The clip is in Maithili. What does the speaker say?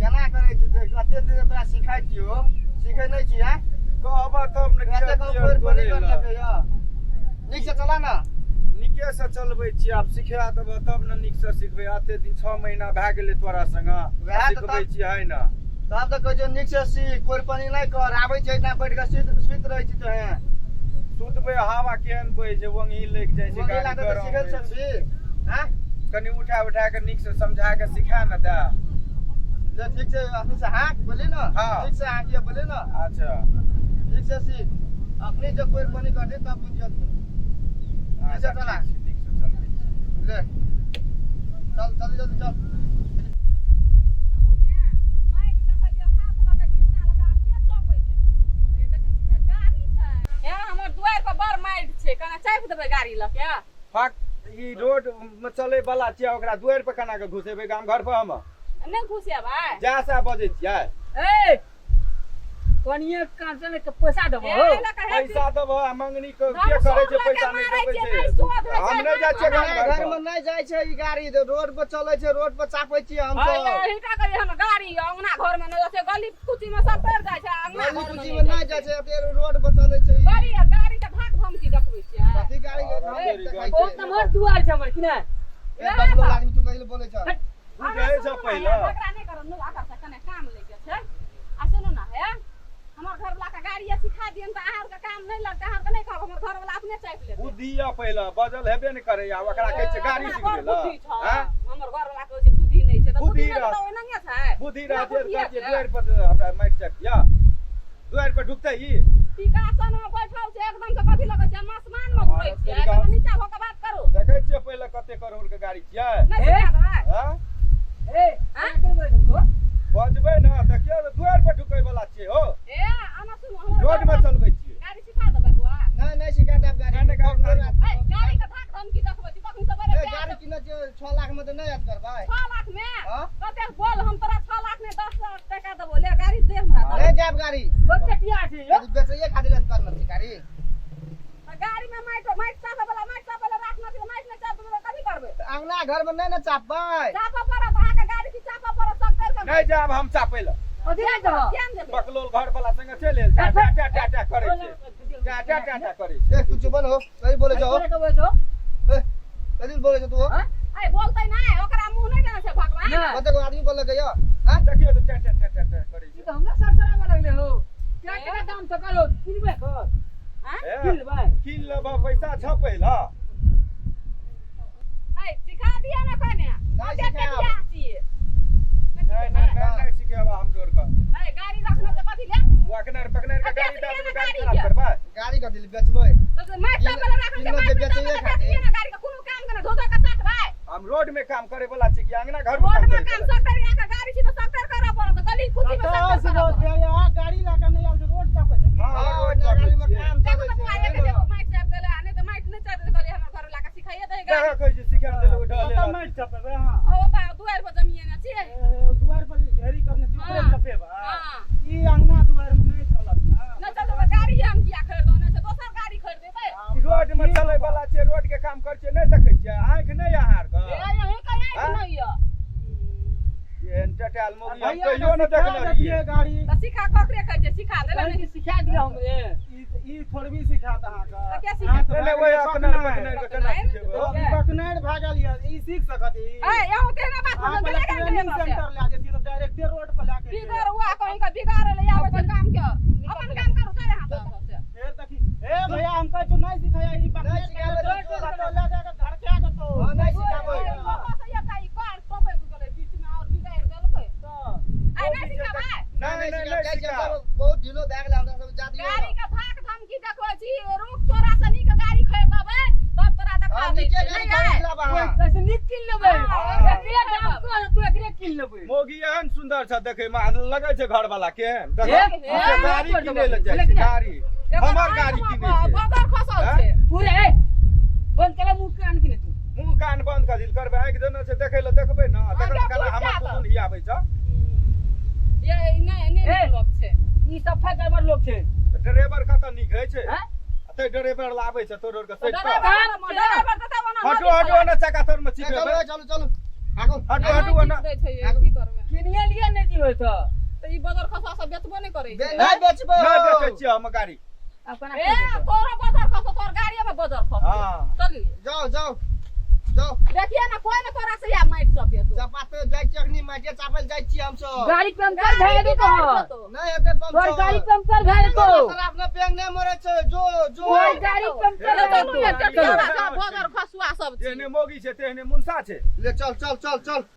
केना करै छी से कते दिन तोरा सिखाइ छियौ सिखै नहि छी आँय कहबह तब ने कते किया कोइ तोड़ै पर कर लए। सकैया नीक से चला ना नीके से चलबै छियै आब सिखा देबह तब ने नीक से सिखबै एते दिन 6 महीना भए गेलै तोरा संगे वएह तऽ सिखबै छियै है ने तब तऽ कहै छियौ नीक से सीख कोइ पानी नहि कर आबै छै एहिना बैठ कऽ सुति सुति रहै छी तोहें सुतबै हवा केहन बहै छै ओंगही लागि जाइ छै ओंघी गाड़ी लागतौ तऽ गरम सिखल होइ छै। सकबी आँय कनि उठा उठा के नीक से समझा के सिखा ने दे ले ठीक छै अपने से हाँक बोली ना हाँ। ठीक से हाँकिए बोली ना अच्छा ठीक से सीख अपने जब कोई पानी करते तब बुझियो तू अच्छा चला। ठीक छै, नीक से चलबै छी। ले चल जल्दी जल्दी चल माइक देखै छियै हाथ लऽ कऽ कितना लऽ कऽ आब के चपै छै हे देखै छियै गाड़ी छै हे हमर दुआरि पर बड़ माटि छै कना चापि देबै गाड़ी लऽ के फक ई रोड मे चलै वाला छियै ओकरा दुआरि पर केना के घुसेबै गाम घर पर हम नहि घुसेबै जा सा बजै छियै ए कनिए कांचन के पैसा देबो हे हो लऽ कऽ हे पैसा देबह आ मंगनी के हम के करै छै सोध लऽ के पैसा नहि मारै देबै छियै, छै नहि सोध होइ छै, हम नहि जाइ छियै गाम नहि, घर घर पर में नहीं जाइ छै ई गाड़ी तऽ रोड पर चलै छै रोड पर चापै छियै हम हाँ, सब यही का कहिए हम गाड़ी अंगना घर में नहीं जाइ छै गली कुची में सब तर जाइ छै अंगना गली घर में कुची में नहीं नहीं जाइ छै अपने रोड पर चलै छै ई। गाड़ी गाड़ी के भाग धमकी देखबै छियै कथी गाड़ी के अरे धमकी तेरी देखै बहुत छै नमहर दुआर छै हमर कि नहि ए, बगलो आदमी तू कहिल बोलै छ बुझै छ पहिले झगड़ा नहि करब नु आकर से कने काम लैके छै आ सुनू ना हे हमर घर वाला के गाड़ी सिखा दियन तऽ अहाँ के काम नहि लगतै अहाँ के नहि कहब हमर घर वाला अपने चापि लेतै बुद्धि यऽ पहिले बजल हेबे नहि करैया ओकरा कहै छै गाड़ी अपना सीख बड़ लेल बुद्धि छौ आँय? हमर घर वाला कहै छै बुद्धि नहि छै तऽ बुद्धि बुद्धि नहि रह- तऽ ओनाहिये छै बुद्धि बिना रहतै तऽ बुद्धिये कहतियै के। दुआरि पर हमरा माटि चापि दिअ दुआरि पर ढुकतै ई टीकासन में बैठल छै एकदम से कथी लगै छै हम आसमान में उड़ै अरे छियै तरीका- एकदम नीचा भऽ के बात करू देखै छियै पहिले कते करोड़ के गाड़ी छियै नहि सिखा देबै आँय? ए आँय? के बोलै छौ तू बजबै ने देखियौ तऽ दुआरि पर ढुकै वाला छियै हो ए आना सुनू हमर रोड में घर चलबै छियै गाड़ी सिखा देबै बुआ नहीं नहीं सिखा देब गाड़ी नहि, नहि, गाड़ी- बगलो आदमी। ए गाड़ी के धाक धमकी देखबै छी तखन से बड़े ए, गाड़ी किनै छियै 6 लाख में तऽ नहीं याद करबै 6 लाख में हाँ? कतेक बोल हम तोरा 6 लाख में 10 लाख टका देबो ले गाड़ी दे हमरा दे। नहीं जायब गाड़ी बहुत कटिया छै यौ यदि बेचैये खातिर याद करना छै गाड़ी तऽ गाड़ी में माटि माटि चापे वाला माटि चापे वाला राखना छै माटि नहि चापे वाला कथी करबै तऽ अंगना घर में नहीं ने चापबै चापऽ पड़त अहाँके गाड़ी की चापऽ पड़त सब कर के नहि जायब हम चापै लए कथी नहि देबो केहन देबै बकलोल घर वाला संगे चलि आयल टा टा टा टा करै छै टा टा टा टा करै छै ए तू चुप हो कथी बोलै छौ तोरे के बोलै छौ ए कथी बोलै छौ तू हो हाँ? ए बोलतै नहि ओकरा मुँह नहि देने छै भगवान नहि। कतेक आदमी बोललकै यौ आँय देखियौ तऽ टा टा टा टा टा करै ई छै तऽ हमरा सरसराबऽ लगले हो क्या टका दाम छ करो किनबे कर आँय? ए, किन लेबै कीन लेबह पैसा छौ पहिला ए सिखा दिअ ने कने नहि कते सिखायब। कटिया छियै नहि नहि नहि नहि सिखेबा हम डोर के ए गाड़ी रखने छै कथी ले वकनर पकनर के गाड़ी दऽ देबै गाड़ी गाड़ी खराब के। करबै गाड़ी कथी ले बेचबै तऽ माटि चापे वाला राखने छै किनो माटि जे बेचैये चापे वाला खातिर। देखिए ने गाड़ी के कोनो काम के नहि धो धो के चाटबै हम रोड में काम करे वाला छी कि अंगना घर में रोड काम में करे काम वाला सकतर यहाँ के गाड़ी छी तऽ सकतर करऽ पड़त गली कुची में कतऽ सकतर से करऽ रोड पड़त यहाँ गाड़ी लए कऽ नहि आयल छै रोड चापै छै हाँ, हाँ, रोड ओना चापै गाड़ी में छियै। काम देखो चलै तऽ छै बुआ एक एगो माटि चापि देले आ नहि तऽ माटि नहि चापि देले कहलियै हमर घर वाला के सिखाइए दही गाड़ी देखऽ कहै छै सिखा देलक ढले कतऽ माटि चपेबै अहाँ ओ बा दुआरि पर जमिए ने छियै ए, दुआरि पर जे घेरी करने छी ओकरे हाँ। चपेबै हाँ। ई अंगना दुआरि में नहि चलत ना नहि चलतै तऽ गाड़ी हम किया खरीदो नहि छै दोसर गाड़ी खरीदेबै रोड में चले वाला छै रोड के काम करै छै नहि देखै छियै आँखि नहि अहाँ आरके ए यहीं के आँखि हाँ? नहि यऽ एहन टटायल मौगी हम भैया कहियो नहि के सिखा देखने देतियै रहियै गाड़ी तऽ सिखा ककरे कहै छै सिखा देले कहै नहि कि सिखा दिअ हमरे ई ई थोड़बी सिखात अहाँके तऽ के सिखात? अहाँ तऽ नहि नहि भए ओहि गेलियै अकनर बकनारि। बकनर के केना सिखेबै हो? ई बकनारि भए गेल यऽ ई सीख सकत ई ए यहूँ तेहने बात अहाँ हम पहिले गेले गाड़ी ट्रेनिंग से सेंटर लए जैतियै तऽ डायरेक्टे रोड पर लए के बिगड़ हुआ कहीं का बिगाड़ ले आबै छै काम के अपन काम करू चले हाथ से फेर देखी ए भैया हम कहै छियौ नहि सिखाया ई बकनारि नहि सिखाबै तऽ के कतौ लए जाके धड़का देतौ हाँ, नहि सिखाबै। तऽ आइ नहि सिखाबै नहि नहीं नहि सिखाब, नहि जाइ छियै सिखा हम सब बहुत ढीलो भए गेलै हमरा सब जा दियौ गाड़ी के धाक धमकी देखबै छी रुक तोरा से नीक गाड़ी खरीदबै तब तोरा देखा हाँ, दै नीके छियै गाड़ी नहि आइ खरीद लाब अहाँ कैसे नीक किन लेबै हाँ, एकरे दाम कह तू एकरे किन लेबै मौगी एहन सुन्दर छ देखै मे लगै छै घर वाला केहन देखो ए, से ए, गाड़ी ए, किनै लए जाइ लेकिन छै गाड़ी एकर हमर आँख गाड़ी मे किनै छै बगर खसल हैं? छै पूरे ए बंद कला मुंह कान किने तू मुँह कान बंद कऽ दिल करबै आँखि देने छै देखै लए देखबै ने हाँ, तखन जा, केना पूछ हमर जा तऽ। कुकुर हियाबै छ ये नहि नहि ए। नीक लोक छै ई सफा गड़बड़ लोग छै तऽ ड्राइवर कतऽ नीक होइ छै हैं? आ ड्राइवर लाबै छै तोर के सैट पर ड्राइवर काम छै। ड्राइवर तऽ तब ओना हटो हटो ना चक्का तोर में ए, चलू चिपेबै ए, चलू चलू आगू हटो हटो ना दै छै ये, की करबै किनिए लिए नहीं जी होइत ह? तऽ ई बदर खसुआ सब बेचबो नहि करै छै। नहि बेचबै। नहि बेचै छियै हम गाड़ी। आब केना ए खेबै? तोरो बदर खसो, तोर गाड़िए में बदर खसो। हाँ। चलिए। जाओ जाओ जाओ। देखिए ना, कोई ना तोरा से या माटि सब हेतौ। चपाते जाइ छी, अखनी माटिये चापल जाइ छी हमसब। गाड़ी पंचर भए जेतौ तोहर। नहि हेतै तोहर गाड़ी पंचर। पंचर भए जेतौ। साला अपना बैंक नहि मरै छै, जो जो। तोहर गाड़ी पंचर भए चलू जेतौ। ने, टेटिया सब बदर खसुआ सब छी। जेहने मोगी छै तेहने मुनसा छै। ले चल चल चल चल।